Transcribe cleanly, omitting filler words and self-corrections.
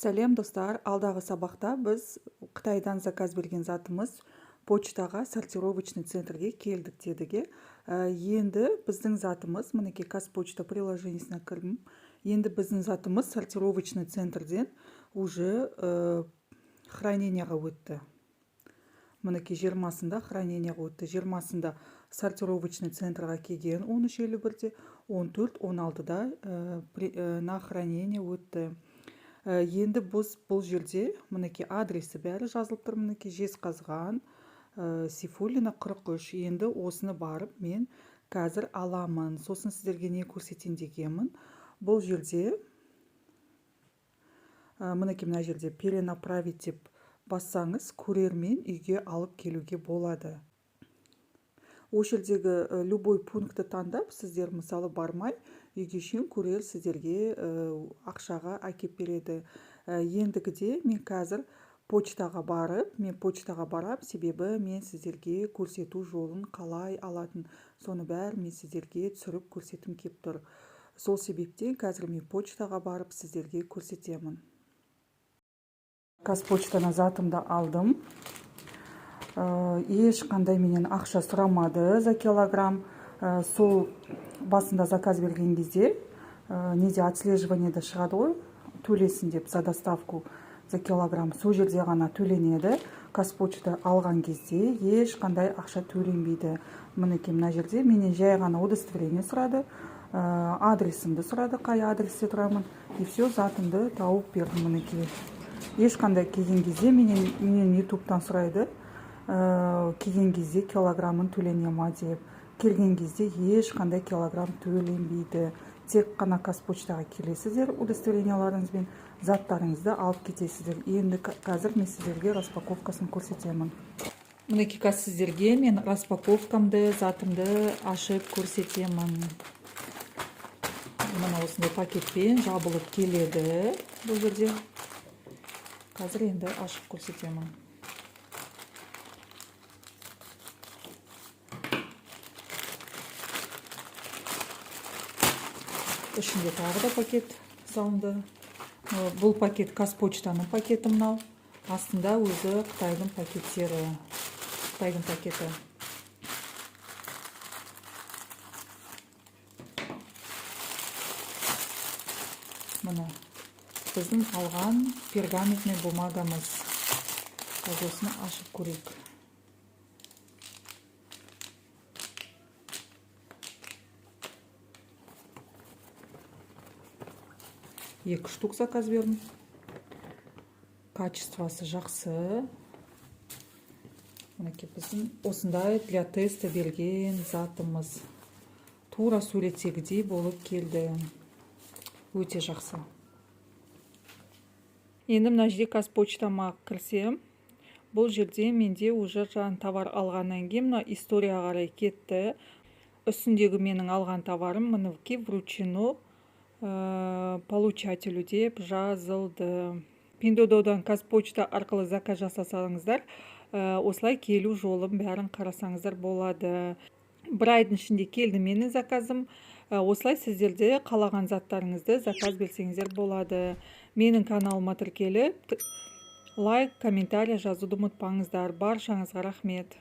Сәлем, достар! Алдағы сабақта біз Қытайдан заказ берген затымыз почтаға, сортировочный центрге келдік дедік, иә. Енді біздің затымыз, мінекей, Қазпочта приложениесіне кірдім. Енді біздің затымыз сортировочный центрден уже хранениеға өтті. Мінекей, 20-сында хранениеға өтті. 20-сында сортировочный центрға келген 13:51-де, 14:16-да на хранение өтті. Енді біз бұл жерде, мінекей, адресі бәрі жазылып тұр, мінекей, Жезқазған, Сейфуллина 43. Енді осыны барып мен қазір аламын. Сосын сіздерге не көрсетейін дегенмін: бұл жерде, мінекей, мына жерде «перенаправить» деп бассаңыз, курьермен үйге алып келуге болады. Осы жердегі любой пунктті таңдап, сіздер, мысалы, бармай, үйге шейін курьер сіздерге ақшаға әкеп береді. Ендігіде мен қазір почтаға барып, мен почтаға барам, себебі мен сіздерге көрсету жолын, қалай алатын, соны бәрін мен сіздерге түсіріп көрсеткім келіп тұр. Сол себептен қазір мен почтаға барып сіздерге көрсетемін. Қазпочтадан затымды алдым. Ешқандай менен ақша сұрамады за килограмм. Сол басында заказ берген кезде неде, отслеживаниеде шығады ғой, төлесін деп, за доставку, за килограмм, сол жерде ғана төленеді. Қазпочта алған кезде ешқандай ақша төленбейді. Мінекей, мына жерде менен жай ғана удостоверение сұрады, адресімді сұрады, қай адресте тұрамын, и все, затымды тауып бердім. Мінекей, ешқандай келген кезде менен Ютубтан сұрайды, келген кезде килограммын төлене ма деп. Келген кезде ешқандай килограмм төленбейді. Тек қана Қазпочтаға келесіздер, удостоверенияларыңызбен заттарыңызды алып кетесіздер. Енді қазір мен сіздерге распаковкасын көрсетемін. Мінекей, қазір сіздерге мен распаковкамды, затымды ашып көрсетемін. Мына осындай пакетпен жабылып келеді бұл жерде. Қазір енді ашып көрсетемін. Ішінде тағы да пакет салынды. Бұл пакет Қазпочтаның пакеті мынау. Астында өзі Қытайдың пакеттері, Қытайдың пакеті. Міне, біздің алған пергаментный бумагамыз. Қазір осыны ашып көрейік. Екі штук заказ бердім. Качествосы жақсы. Мінекей, біздің осындай для теста берген затымыз тура суреттегідей болып келді, өте жақсы. Енді мына жерде Қазпочтама кірсем, бұл жерде менде уже жаңа товар алғаннан кейін мына историяға қарай кетті. Үстіндегі менің алған товарым, мінекей, «вручено получателю» деп жазылды. Пиндуодуодан Қазпочта арқылы заказ жасасаңыздар, осылай келу жолын бәрін қарасаңыздар болады. Бір айдың ішінде келді менің заказым. Осылай сіздер де қалаған заттарыңызды заказ берсеңіздер болады. Менің каналыма тіркеліп, лайк, комментарий жазуды ұмытпаңыздар. Баршаңызға рахмет.